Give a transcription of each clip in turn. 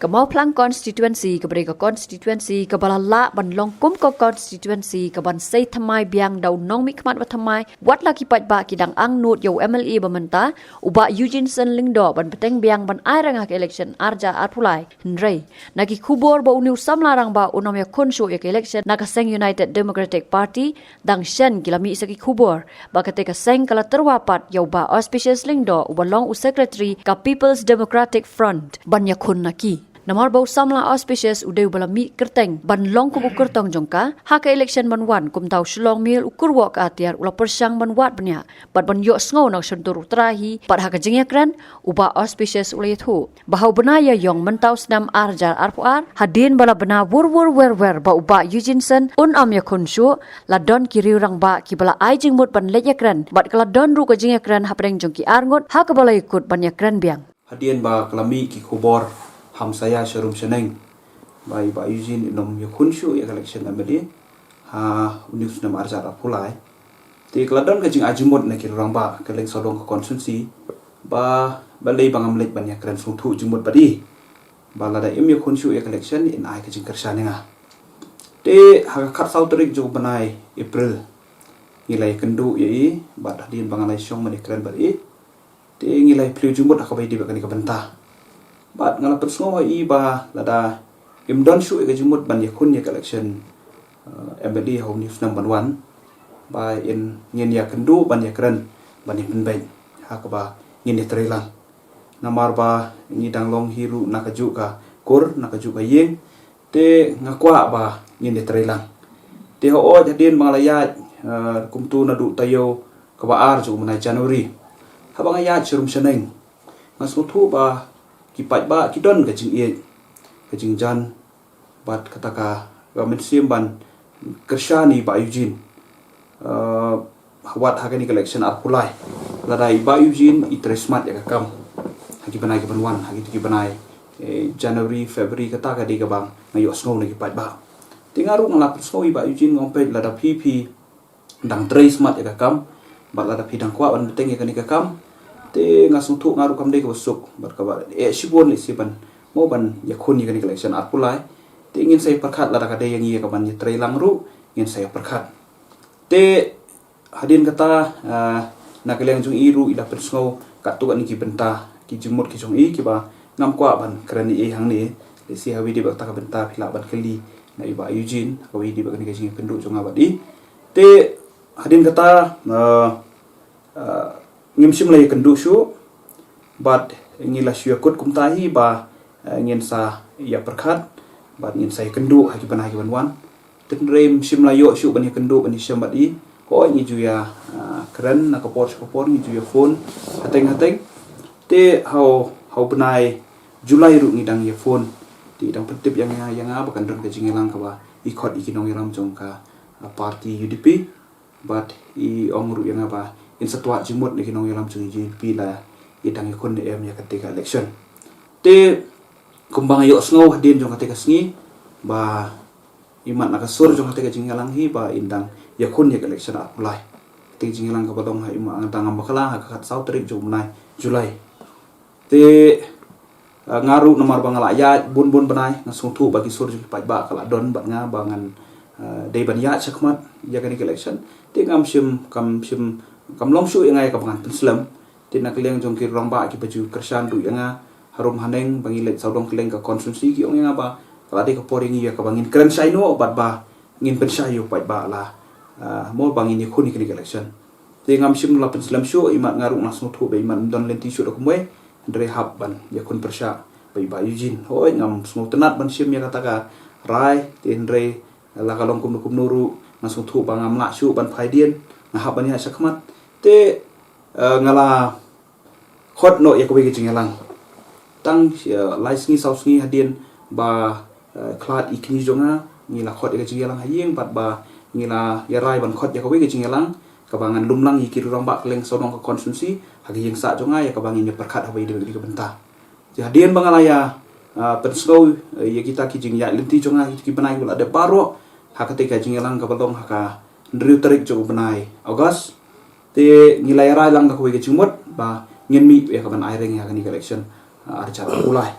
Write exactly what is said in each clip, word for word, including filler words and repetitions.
Ka Mawphlang constituency kaba dei ka constituency kaba la lah ban long kum ka constituency kaban sei thymmai biang da u nongmihkhmat ba thymmai, wat la ki paidbah ki dang angnud ïa u M L A ba mynta, u Bah Eugene Shen Lyngdoh, ban bteng biang ban aireng ha ka election arhajar arphew lai. Hynrei na ki khubor ba une u samla rangbah un ym ïakhun shuh ïa ka election na ka seng United Democratic Party, dang shen ki la mih sa ki khubor ba kata ka seng ka la tyrwa pat ïa u Bah Auspicious Lyngdoh uba long u secretary ka People's Democratic Front ban ïakhun na ki. Namar ba u samla Auspicious u dei uba la mih kyrteng ban long kum u kyrtong jong ka ha ka election ban wan, kumta u Shillong Mail u kyrwoh ka atiar u la pyrshang ban wad bniah bad ban ïohsngew na ka shyntur u trai hi, bad ha ka jingïakren u Bah Auspicious u la ïathuh ba ha u bnai Ïaïong mynta u snem arhajar arphew ar, hadien ba la bna wur wur wer wer ba u Bah Eugene Shen un ym ïakhun shuh, la don ki riew rangbah kiba la ai jingmut ban leit ïakren bad ka la don ruh ka jingïakren hapdeng jong ki arngut ha kaba la ïakut ban ïakren biang. Hadien ba ka la mih ki khubor hamsaia sharum shaneng ba i Bah Eugene un ym ïakhun shuh ïa ka election M L A ha une u snem arhajar arphew lai, te ka la don ka jingai jingmut na ki riew rangbah kylleng sawdong ka constituency ba balei ba ngam leit ban ïakren sngewthuh jingmut bad i, ba lada im ïakhun shuh ïa ka election in ai ka jingkyrshan ïa nga. Te ha ka khatsaw tarik jong u bnai April ngi la ïakynduh ïa i bad hadien ba nga la ïashong ban ïakren bad i, te ngi la ïaphylliew jingmut ha kaba ïadei bad kane ka bynta. Bad nga la pynsngew ha i ba lada im don shuh ïa ka jingmut ban ïakhun ïa ka election, eh, M L A ha une u snem ban wan, ba in ngin ïakynduh ban ïakren ban ïapynbeit ha kaba ngin ïatreilang. Namar ba ngi dang long hi ruh na kajuh ka kur, na kajuh ka ïing, te nga kwah ba ngin ïatreilang. Te hooid hadien ba nga la ïaid, eh, kumto naduh taïew kaba ar jong u bnai January, haba nga ïaid sharum shaneng, nga sngewthuh ba ki paidbah ki don ka jingïeit, ka jingjan, bad kata ka, ka mynsiem ban kyrshan ïa i Bah Eugene, eh, wat ha kane ka election arphew lai. Lada i Bah Eugene i trei smat ïa ka kam ha ki bnai kiban wan, ha kito ki bnai, eh, January, February, kata ka dei kaba nga ïohsngew na ki paidbah. Te nga ruh nga la pynsngew ïa i Bah Eugene, nga ong peit lada phi phi dang trei smat ïa ka kam, bad lada phi dang kwah ban bteng ïa kane ka kam, te nga sngewthuh nga ruh kam dei kaba suk bad kaba eh shibun lehse ban mo ban ïakhun ïa kane ka election arphew lai. Te ngin sa ïapyrkhat, lada ka dei ïa ngi ïa kaban ïatreilang ruh ngin sa ïapyrkhat. Te hadien kata, ah, na ka liang jong i ruh i la pynsngew katto katne ki bynta, ki jingmut ki jong i kiba ngam kwah ban kren ïa i hangne. Lehse ha kaba ïadei bad kata ka bynta phi lah ban kylli na i Bah Eugene ha kaba ïadei bad kane ka jingïakynduh jong nga bad i. Te hadien kata, ah, ah, ngim shym la ïakynduh shuh, bad ngi la shu ïakut kumta hi ba, ah, ngin sa ïapyrkhat bad ngin sa ïakynduh ha ki bnai kiban wan. Te hynrei ngim shym la ïoh shuh ban ïakynduh ban ïashem bad i. Hooid ngi ju ïa, ah, kren na ka por sha ka por, ngi ju ïa phone hateng hateng. Te ha u, ha u bnai July ruh ngi dang ïa phone. Te i dang pyntip ïa nga, ïa nga ba kan don ka jingïalang kaba i khot ïa ki nongïalam jong ka, ah, party U D P. Bad i ong ruh ïa nga ba in sa twad jingmut na ki nongïalam jong i U D P lada i dang ïakhun ne em ïa kata ka election. Te kumba nga ïohsngew hadien jong kata ka sngi ba imat na ka sur jong kata ka jingïalang hi ba in dang ïakhun ïa ka election arphew lai. Kata ka jingïalang kaba long ha, imat nga dang ngam bakla, ha ka khatsaw tarik jong u bnai July. Te, ah, nga ruh namar ba nga la ïaid bun bun bnai, nga sngewthuh ba ki sur jong ki paidbah ka la don bad nga ba ngan, ah, dei ban ïaid shakhmat ïa kane ka election. Te ngam shym, kam shym, kam long shuh ïa nga ïa kaba ngan pynslem. Te na ka liang jong ki rangbah kiba ju kyrshan ruh ïa nga harum haneng ba ngi leit sawdong kylleng ka constituency, ki ong ïa nga ba ka la dei ka por ïa ngi ïa kaba ngin kren shai noh bad ba ngin pynshai ïa u paidbah la, ah, mo ba ngin ïakhun ïa kane ka election. Te ngam shym la pynslem shuh, imat nga ruh nga sngewthuh ba imat ym don lynti shuh da kumwei, hynrei hap ban ïakhun pyrshah bad i Bah Eugene. Hooid ngam sngewtynnat ban shim ïa kata ka rai, te hynrei la ka long kumno kumno ruh nga sngewthuh ba ngam lah shuh ban phai dien, nga hap ban ïaid shakhmat. Te, eh, nga la khot noh ïa kawei ka jingïalang. Tang, eh, lai sngi saw sngi hadien ba, eh, khlad i kñi jong nga, ngi la khot ïa ka jingïalang ha ïing bad ba ngi la ïa rai ban khot ïa kawei ka jingïalang kaba ngan lum lang ïa ki rangbah kylleng sawdong ka constituency ha ka ïing sah jong nga ïa kaba ngin ïa pyrkhat ha kaba ïadei bad kane ka bynta. Te hadien ba nga la ïa, ah, pynsngew, eh, ïa kita ki jingïaid lynti jong nga, kita ki bnai kiba la dep baroh, ha kata ka jingïalang kaba long ha ka hynriew tarik jong u bnai August. Te ngi la ïa rai lang da kawei ka jingmut ba ngin mih ïa kaban aireng ïa kane ka election, ah, arhajar arphew lai.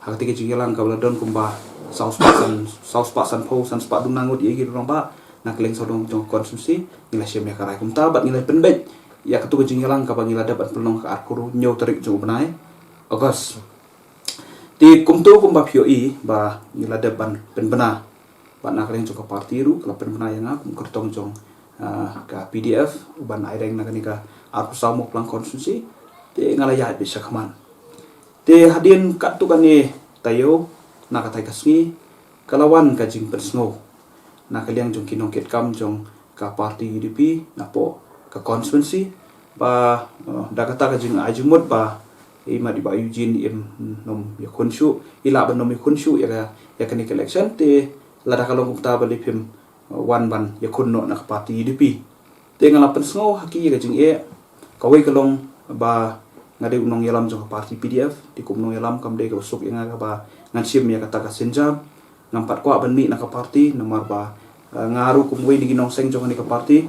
Ha kata ka jingïalang kaba la don kumba saw spah san, saw spah sanphew, san spah duna ngut ïa ki rangbah na ka liang sawdong jong ka constituency, ngi la shim ïa ka rai kumta bad ngi la pynbeit ïa katu ka jingïalang kaba ngi la dep ban pynlong ka arphew hynñiew tarik jong u bnai August. Te kumto kumba phi ïohi ba ngi la dep ban pynbna bad na ka liang jong ka party ruh ka la pynbna ïa nga kum kyrtong jong, ah, ka P D F ban aireng na kane ka arphew saw Mawphlang constituency. Te nga la ïaid beit shakhmat. Te hadien katto katne taïew na katai ka sngi ka la wan ka jingpynsngew na ka liang jong ki nongkitkam jong ka party U D P napoh ka constituency ba, eh, da kata ka jingai jingmut ba i mat i Bah Eugene im nym ïakhun shuh, i lah ban nym ïakhun shuh ïa ka, ïa kane ka election. Te lada ka long kumta balei phim, eh, wan ban ïakhun noh na ka party U D P. Te nga la pynsngew ha ki ïa ka jingeh, kawei ka long ba nga dei u nongïalam jong ka party P D F. Te kum u nongïalam kam dei kaba suk ïa nga kaba ngan shim ïa kata ka sienjam. Ngam pat kwah ban mih na ka party namar ba, eh, nga ruh kum uwei na ki nongseng jong kane ka party,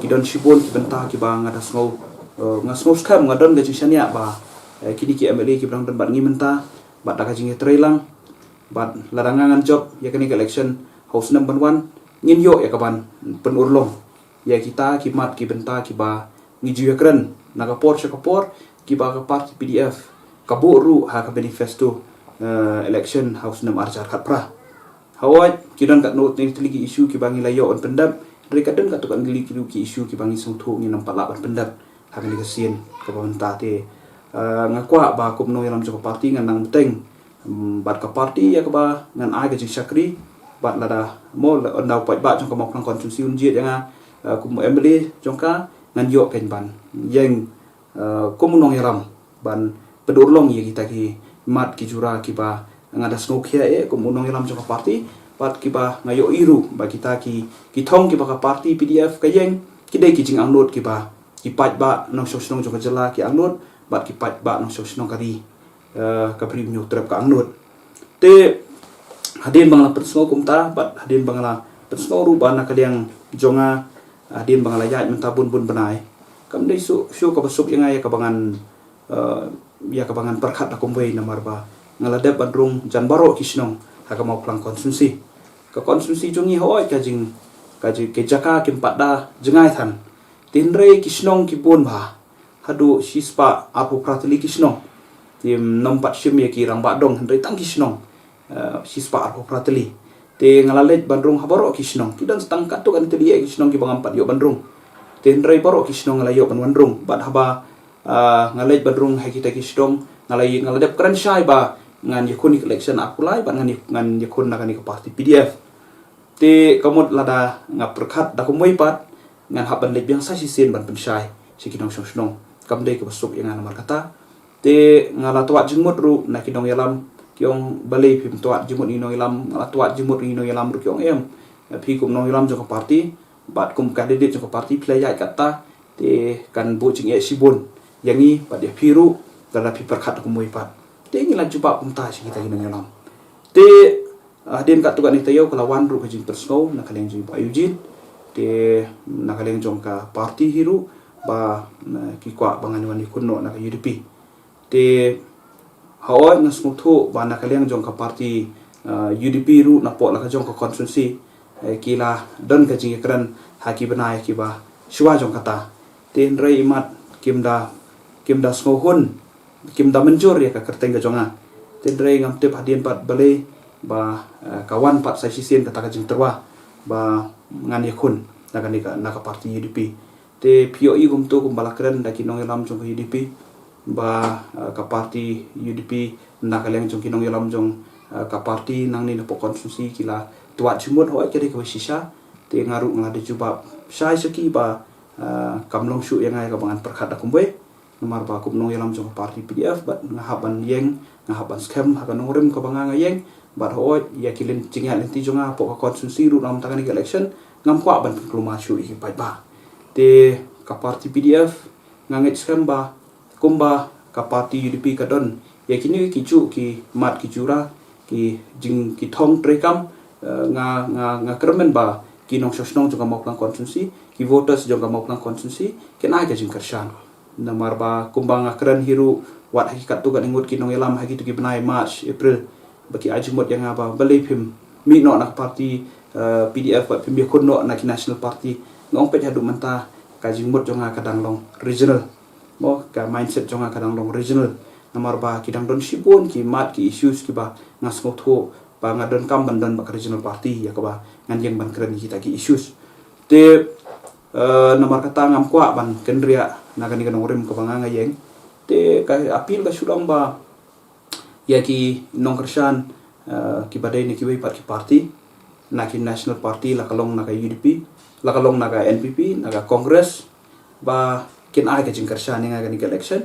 ki don shibun ki bynta kiba nga da sngew, eh, nga sngew skhem, nga don ka jingshaniah ba, eh, kine ki M L A kiba dang don bad ngi mynta bad da ka jingïatreilang bad lada nga ngan jop ïa kane ka election ha u snem ban wan, ngin ïoh ïa kaban pynurlong ïa kita ki mat ki bynta kiba ngi ju ïakren na ka por sha ka por, kiba ka party P D F ka buh ruh ha ka manifesto, eh, election ha u snem ar hajar khatphra. Hooid, ki don katno katne tylli ki issue kiba ngi la ïoh ban pyndep, hynrei ka don katto katne tylli ki issue kiba ngi sngewthuh ngin ym pat lah ban pyndep ha kane ka sien kaba mynta. Te, eh, nga kwah ba kum u nongïalam jong ka party ngan nang bteng, mm, bad ka party ïa kaba ngan ai ka jingshakri bad lada mo la ynda u paidbah jong ka Mawphlang constituency un jied ïa nga, eh, kum u M L A jong ka, ngan ïoh kein ban ïeng, eh, kum u nongïalam ban pynurlong ïa kita ki mat ki jura kiba nga da sngewkhia eh kum u nongïalam jong ka party bad kiba nga ïohi ruh ba kita ki, ki thong kiba ka party P D F ka ïeng ki dei ki jingangnud kiba ki paidbah nongshong shnong jong ka jylla ki angnud bad ki paidbah nongshong shnong ka ri, eh, ka Bri u Hynñiewtrep ka angnud. Te hadien ba nga la pynsngew kumta bad hadien ba nga la pynsngew ruh ba na ka liang jong nga, hadien ba nga la ïaid mynta bun bun bnai, kam dei shuh shuh kaba suk ïa nga ïa kaba ngan, eh, ïa kaba ngan pyrkhat da kumwei namar ba nga la dep ban rung jan baroh ki shnong ha ka Mawphlang constituency. Ka constituency jong ngi hooid ka jing, ka jing, ka jaka kim pat da jngai than. Te hynrei ki shnong ki bun bha, haduh shispah arphew phra tylli ki shnong. Te ym pat shim ïa ki rangbah dong hynrei tang ki shnong, eh, shispah arphew phra tylli. Te nga la leit ban rung ha baroh ki shnong, ki don tang katto katne tylli ki shnong kiba ngam pat ïoh ban rung. Te hynrei baroh ki shnong nga la ïoh ban wan rung bad haba, ah, nga leit ban rung ha kita ki shnong nga la, nga la dep kren shai ba ngan ïakhun ïa ka election arphew lai bad ngan ïa, ngan ïakhun na kane ka party P D F. Te ka mut lada nga pyrkhat da kumwei pat ngan hap ban leit biang sa shisien ban pynshai sha ki nongshong shnong. Kam dei kaba suk ïa nga namar kata. Te nga la twad jingmut ruh na ki nongïalam, ki ong balei phim twad jingmut ïa ki nongïalam, nga la twad jingmut ïa ki nongïalam ruh ki ong em, phi kum nongïalam jong ka party bad kum candidate jong ka party phi la ïaid katta, te kan buh jingeh shibun ïa ngi bad ïa phi ruh lada phi pyrkhat da kumwei pat. Te ngi la jubab kumta sha kita ki nongïalam. Te hadien katto katne taïew ka la wan ruh ka jingpynsngew na ka liang jong i Bah Eugene, te na ka liang jong ka party hi ruh ba, eh, ki kwah ba ngan wan ïakhun noh na ka U D P. Te hooid nga sngewthuh ba na ka liang jong ka party, eh, U D P ruh napoh la ka jong ka constituency, eh, ki la don ka jingïakren ha ki bnai kiba shuwa jong kata. Te hynrei imat kim da, kim da sngewhun, kim da mynjur ïa ka kyrteng ka jong nga. Te hynrei ngam tip hadien pat balei ba, eh, ka wan pat sa shisien kata ka jingtyrwa ba ngan ïakhun na kane ka, na ka party U D P. Te phi ïohi kumto kumba la kren da ki nongïalam jong ka U D P ba, eh, ka party U D P na ka liang jong ki nongïalam jong, eh, ka party nangne napoh constituency ki la twad jingmut, hooid ka dei kaba shisha. Te nga ruh nga la dei jubab shai sha ki ba, eh, kam long shuh ïa nga ïa kaba ngan pyrkhat da kumwei. Namar ba kum nongïalam jong ka party P D F bad nga hap ban ïeng, nga hap ban skhem ha ka nongrim kaba nga nga ïeng. Bad hooid ïa ki lynti jingïaid lynti jong nga hapoh ka constituency ruh na mynta kane ka election ngam kwah ban pynkulmar shuh ïa ki paidbah. Te ka party P D F nga ngeit skhem ba kumba ka party U D P ka don ïa kine ki juh ki mat ki jura, ki jing, ki thong treikam, eh, nga, nga, nga kyrmen ba ki nongshong shnong jong ka Mawphlang constituency, ki voters jong ka Mawphlang constituency kin ai ka jingkyrshan. Namar ba kumba nga kren hi ruh Wat ha ki katto katne ngut ki nongïalam ha kito ki bnai March, April, ba ki ai jingmut ïa nga ba balei phim mih noh na ka party, eh, P D F, wat phim ïakhun noh na ki National Party. Nga ong peit haduh mynta ka jingmut jong nga ka dang long regional. Mo, ka mindset jong nga ka dang long regional. Namar ba ki dang don shibun ki mat ki issues kiba nga sngewthuh ba nga donkam ban don bad ka regional party ïa kaba ngan ïeng ban kren ïa kita ki issues. Te, eh, namar kata ngam kwah ban kynriah na kane ka nongrim kaba nga nga ïeng. Te ka appeal ka shu long ba ïa ki nongkyrshan, eh, kiba dei na kiwei pat ki party, na ki National Party, la ka long na ka U D P, la ka long na ka N P P, na ka Congress, ba kin ai ka jingkyrshan ïa nga kane ka election.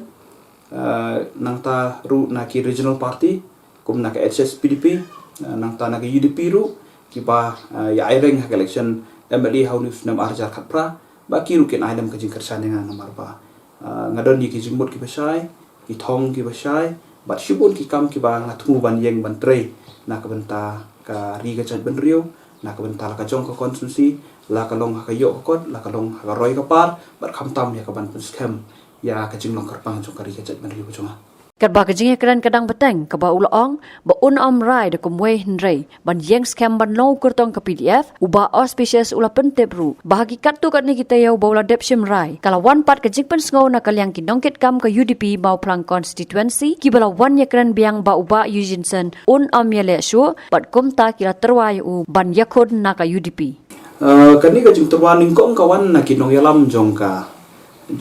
Eh, nangta ruh na ki regional party, kum na ka H S P D P, eh, nangta na ka U D P ruh, kiba, eh, ïa aireng ha ka election M L A ha une u snem ar hajar khatphra, ba ki ruh kin ai lem ka jingkyrshan ïa nga namar ba, eh, nga don ïa ki jingmut kiba shai, ki thong kiba shai, bad shibun ki kam kiba nga thmu ban ïeng ban trei na ka bynta ka ri ka jaitbynriew, na ka bynta la ka jong ka constituency, la ka long ha ka ïoh ka kot, la ka long ha ka roi ka par, bad khamtam ïa ka ban pynskhem ïa ka jinglong kyrpang jong ka ri ka jaitbynriew jong nga. Katba ka jingïakren ka dang bteng, kaba u la ong ba un ym rai da kumwei hynrei ban ïeng skhem ban long u kyrtong ka P D F, u Bah Auspicious u la pyntip ruh ba ha ki katto katne ki taïew ba u la dep shim rai, ka la wan pat ka jingpynsngew na ka liang ki nongkitkam ka U D P Mawphlang constituency, kiba la wan ïakren biang ba u Bah Eugene Shen un ym ïaleh shuh, bad kumta ki la tyrwa ïa u ban ïakhun na ka U D P. Eh, kane ka jingtyrwa nyngkong ka wan na ki nongïalam jong ka,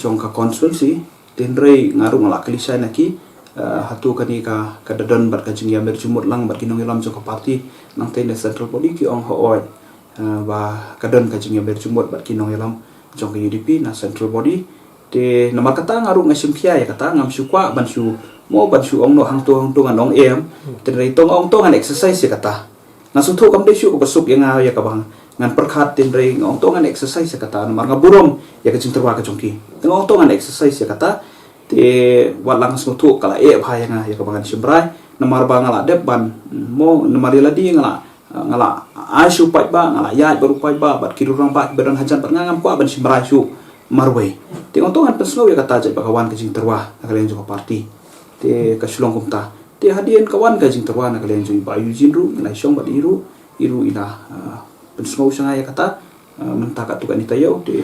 jong ka constituency. Hynrei nga ruh nga la kylli shai na ki, eh, hato kane ka, ka da don bad ka jingïamir jingmut lang bad ki nongïalam jong ka party, nangta na central body? Ki ong hooid, eh, ba ka don ka jingïamir jingmut bad ki nongïalam jong ka U D P na central body. Te namar kata nga ruh nga shim khia ïa kata, ngam shu kwah ban shu, mo, ban shu ong noh hangto hangto, ngan ong em. Hynrei to nga ong to ngan exercise ïa kata. Nga sngewthuh kam dei shuh kaba suk ïa nga ïa kaba ngan pyrkhat, hynrei nga ong to ngan exercise ïa kata namar nga burom ïa ka jingtyrwa ka jong ki. Te nga ong to ngan exercise ïa kata. Te wat la nga sngewthuh ka la eh bha ïa nga ïa kaba ngan shim rai namar ba nga la dep ban, mo, namar ïa lade nga la, nga la ai shuh paidbah, nga la ïaid bad u paidbah bad ki rangbah kiba don hajan bad nga, ngam kwah ban shim rai shuh marwei. Te nga ong to ngan pynsngew ïa kata jait ba ka wan ka jingtyrwa na ka liang jong ka party. Te ka shu long kumta. Te hadien ka wan ka jingtyrwa na ka liang jong i Bah Eugene ruh, ngi la shong bad i ruh, i ruh i la, ah, pynsngew sha nga ïa kata, ah, mynta katto katne taïew. Te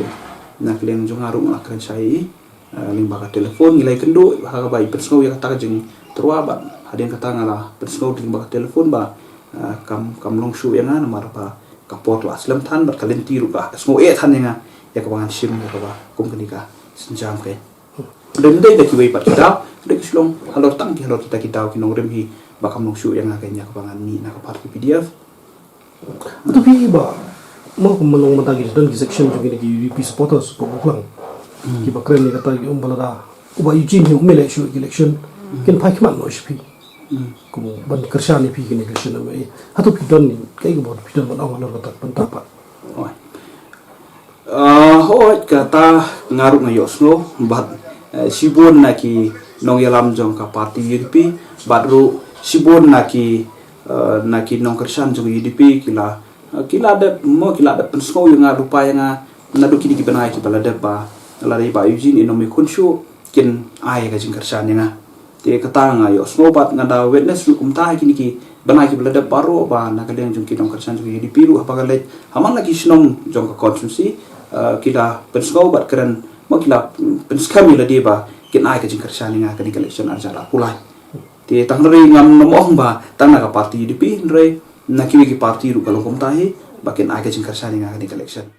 na ka liang jong nga ruh nga la kren shai ïa i, ah, lyngba ka telephone, ngi la ïakynduh ha kaba i pynsngew ïa kata ka jingtyrwa bad hadien kata nga la pynsngew lyngba ka telephone ba, ah, kam, kam long shuh ïa nga namar ba ka por ka la slem than bad ka lynti ruh ka sngew eh than ïa nga ïa kaba ngan shim ïa kaba kum kane ka sienjam ka. Dei, dei da kiwei pat ki daw, dei ki shlong halor tang ki, halor kita ki daw ki nongrim hi ba kam long shuh ïa nga ka ïa kaba ngan mih na ka party P D F. Hato phi ba, mo, kum long mynta ki don ki section jong ki, ki U D P supporters, ko, ko klang. Hmm. Kiba kren ïa kata ki ong ba lada u Bah Eugene hi um ïaleh shuh election, hmm, kin phai khmat noh sha phi. Hmm. Kum ban kyrshan ïa phi kine ki election, eh. Hato phi don, kaei kaba phi don ban ong halor kata ka bynta pat? Oi. Ah, hooid, kata nga ruh nga ïohsngew bad, eh, shibun na ki nongïalam jong ka party U D P bad ruh shibun na ki, eh, na ki nongkyrshan jong U D P ki la, eh, ki la dep, mo, ki la dep pynsngew ïa nga, lypa ïa nga naduh kine ki bnai kiba la dep ba lada i Bah Eugene in ym ïakhun shuh kin ai ka jingkyrshan ïa nga. Te kata nga ïohsngew bad nga da witness ruh kumta ha kine ki bnai kiba la dep baroh ba na ka liang jong ki nongkyrshan jong ka U D P ruh haba ka leit ha man la ki shnong jong ka constituency, eh, ki la pynsngew bad kren, mo, ki la, mm, pynskhem ïa lade ba kin ai ka jingkyrshan ïa nga kane ka election ar hajar arphew lai. Te tang hynrei ngam nym ong ba tang na ka party U D P, hynrei na kiwei ki party ruh ka long kumta hi ba kin ai ka jingkyrshan ïa nga kane ka election.